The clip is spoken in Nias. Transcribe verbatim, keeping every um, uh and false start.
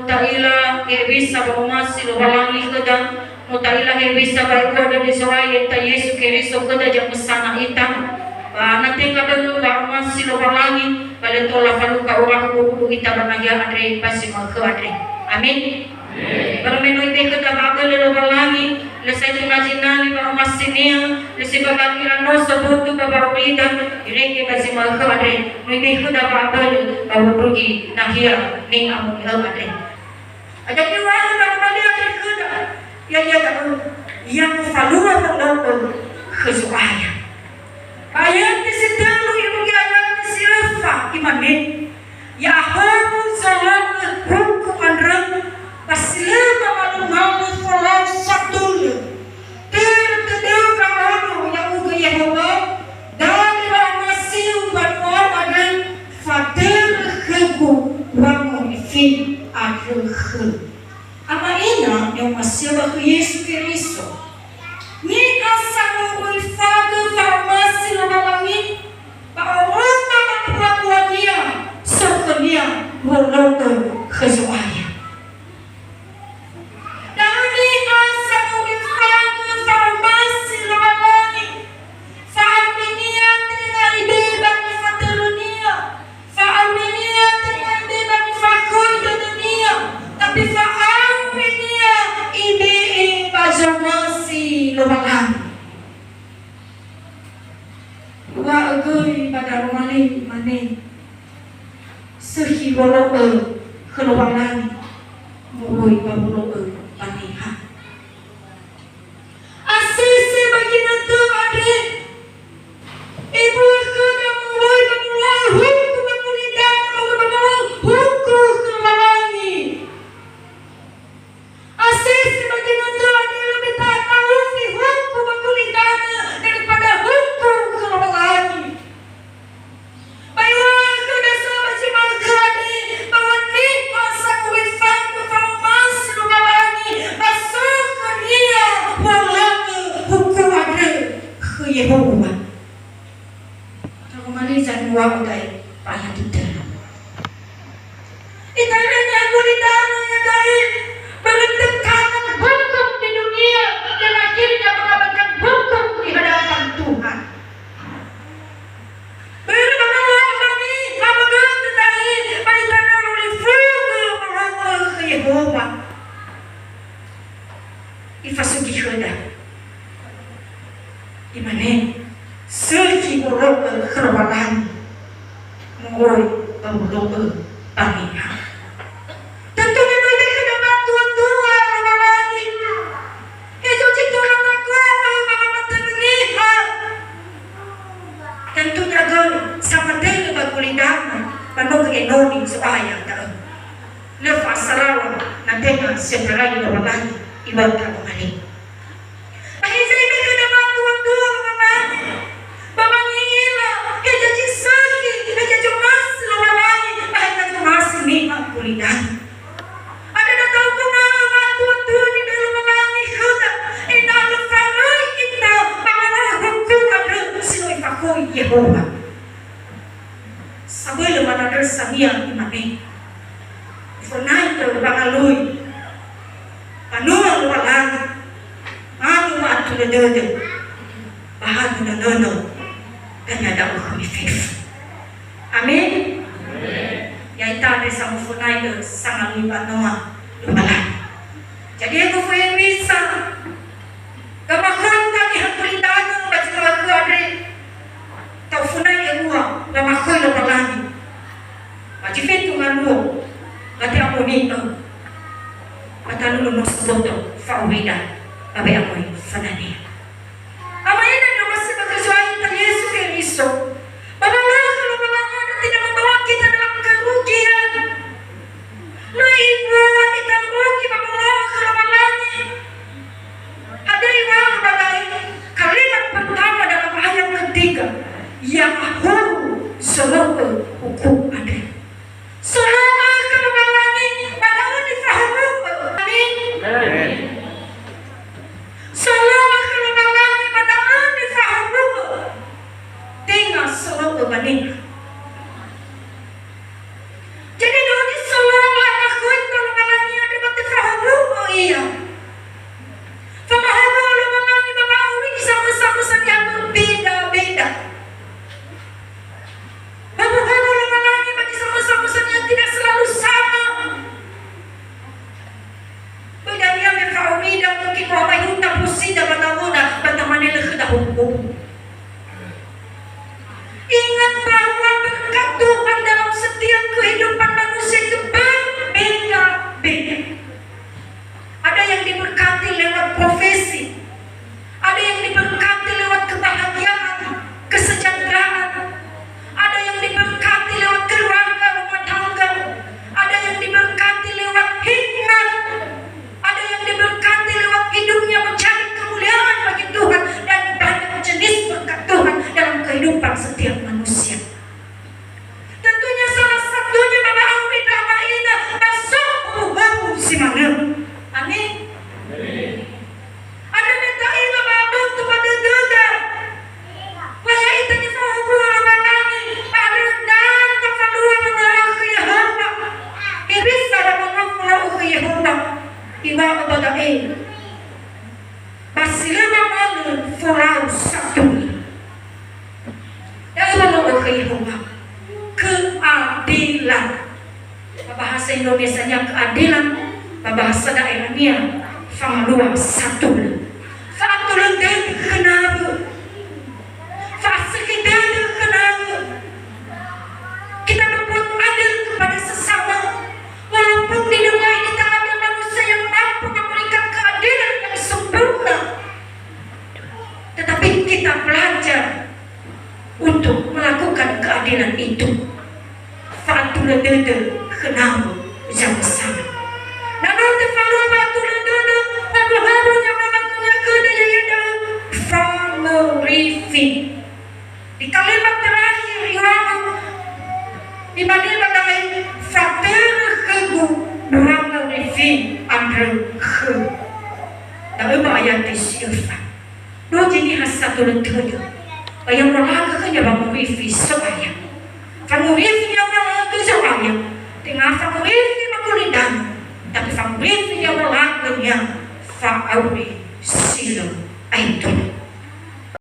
Ta'ila hewisa wa'omasi Lowalangi khöda, no ta'ila hewisa wa'ebua dödö Zo'aya ya'ita Yesu Keriso khöda zamösana ita. Ba na tenga dödö wa'omasi Lowalangi, ba lö tola falukha ora hudu-hudu ita ba nahia andre, ba si ma'ökhö andre. Amin. Amin. Ba me no Ibe'e khöda wa'abölö Lowalangi, lö sa'ae tunazi-nazi wa'omasi-Nia, lö si ba ira no sobutu ba wa'aurida, irege ba zi ma'ökhö andre, no Ibe'e khöda wa'abölö ba wondrugi nahia ni'amoni'ö andre. Hadia niŵa'ö ba wa'aurida andre khöda, ya'ia da'ö, ya mofalua wolo'ö khö Zo'aya. Ba ayati si tölu irugi ayati si öfa, imane, Ya'ahowu zolo'ö huku andrö, ba si lö mamalö-malö folau satulö. Törö tödöu wa'odo ya'ugö Yehowa, dali wa'omasiu mbanua andrö, fadörö khögu wangorifi andrö khöu. Ama ina ni'omasi'ö ba khö Yesu Keriso. Niha sangorifi fagö fa'omasi Lowalangi, ba oroma ba mbua-mbuania so khönia wolo'ö khö Zo'aya. Da'ö niha sangorifi fagö fa'omasi Lowalangi, fa'aurinia tenga ibe'e ba nifatörönia, fa'aurinia tenga ibe'e ba nifakhoi dödönia, tapi fa'aurinia ibe'e ba zomasi Lowalangi. Uŵa'ö göi ba daroma le imane, sökhi wolo'ö khö Lowalangi moroi ba wolo'ö ba niha. Asese ba ginötö andre, ebua khöda moroi ba wolo'ö huku ba gulidanö, moroi ba wolo'ö huku khö Lowalangi. Asese ba ginötö andre, lebih ta'ata'ufi huku ba gulidanö daripada huku khö Lowalangi. Ba iŵa'ö khöda sa ba zi ma'ökhö andre, ba wa niha sangorifi fagö fa'omasi Lowalangi, ba so khönia wolo'ö huku andrö khö Yehowa. Taroma le zaniŵa'ö da'e ba ayati tölu. Itaria ni'agulidanö iada'e, börö tekanan hukum di dunia, dan akhirnya mendapatkan hukum di hadapan Tuhan. Börö ba wolo'ö ba niha ba götö da'e, ba itaria lolifugö wolo'ö khö Yehowa. Ifasugi khöda. Imane, sökhi wolo'ö khö Lowalangi, moroi ba wolo'ö ba niha. Tentu me no Ibe'e khöda matua-tua Lowalangi. Hezo zi tola ngago'ö ba wamatörö niha. Tentu da'ö göi samatörö ba gulidanö, ba no göi enoni Zo'aya da'ö. Lö fa'asalawa na tenga si otarai Lowalangi iŵa'ö taroma le. Ba heza Ibe'e khöda matua-tua Lowalangi, ba wangi'ila heza zi sökhi, heza zomasi Lowalangi, ba heza zomasi niha gulidanö. Andrö na ta'oguna'ö wa'atua-tua nibe'e Lowalangi khöda, ena'ö lö faröi ita ba wolo'ö huku andrö si no ifakhoi Yehowa. Sabölö manandrösa-Nia imane, "Ufonai'ö wangalui mbanua Lowalangi, manu wa'atulö dödö, ba ha gunö nönö, dania da'ö khömi fefu." Amin. Ya'ita andre sa mufonai'ö sangalui mbanua Lowalangi. Jadi, ego fo'e misa, gamakhoita niha gulidanö ba zi ma'ökhö andre, ta'ufonai'ö ua wamakhoi Lowalangi. Ba zi fetu ngaluo, ba te'amoni'ö, ba talulu no soboto fa'aurida ba we'amoi fana-Nia. Ama ina ni'omasi'ö ba khö Zo'aya ya'ita Yesu Keriso, ba wolo'ö khö Lowalangi, tidak membawa kita dalam kerugian. Lö iŵa'ö ita rugi ba wolo'ö khö Lowalangi. Hadia iŵa'ö ba da'e? Kalimat pertama dalam ayat ketiga, "Ya'ahowu zolo'ö huku andrö." Solo'ö khö Lowalangi, ba da'ö nifahowu'ö. Amin. Amin. Solo'ö khö Lowalangi, ba da'ö nifahowu'ö. Tenga Ingat bahwa berkat Tuhan dalam setiap kehidupan manusia itu berbeda-beda. Ada yang diberkati lewat profesi, ada yang diberkati lewat kebahagiaan, kesejahteraan, ada yang diberkati lewat keluarga, rumah tangga, ada yang diberkati lewat hikmat, ada yang diberkati lewat hidupnya mencari kemuliaan bagi Tuhan, dan banyak jenis berkat Tuhan dalam kehidupan setiap manusia. Tentunya salah satunya Bapak Awi Rahmaina, ba so hubu-hubu si manö. Amin. Andrö me ta'ila ba aboto ba dödöda. Wa ya'ita nifahuhuo Lowalangi, ba andrö tafalua wolo'ö khö Yehowa. Hewisa wolo'ö khö Yehowa. Iŵa'ö ba da'e. Ba si lö mamalö folau satulö. Da'ö wolo'ö khö Yehowa. Keadilan. Ba bahasa Indonesianya keadilan, ba bahasa daerahnya fangalua satulö. Fa'atulö dödö khö nawö. Fa'asökhi dödö khö nawö. Kita berbuat adil kepada sesama. Walaupun di dunia ini tak ada manusia yang mampu memberikan keadilan yang sempurna, tetapi kita belajar untuk melakukan keadilan itu. Fa'atulö dödö khö nawö zamösana. Na no tefalua fa'atulö dödö, fa'atulö dödö, ya'ia da'ö fangorifi. Di kalimat terakhir iŵa'ö, imane ba da'e, "Fatörö khögu wangorifi andrö khöu." Da'ö ba ayat si öfa. Dozi niha satulö tödö. Ba ya wolo'ö khönia wangorifi So'aya. Fangorifi ya wolo'ö So'aya. Tenga fangorifi ba gulidanö. Tapi fangorifi ya wolo'ö khönia fa'auri si lö aetu.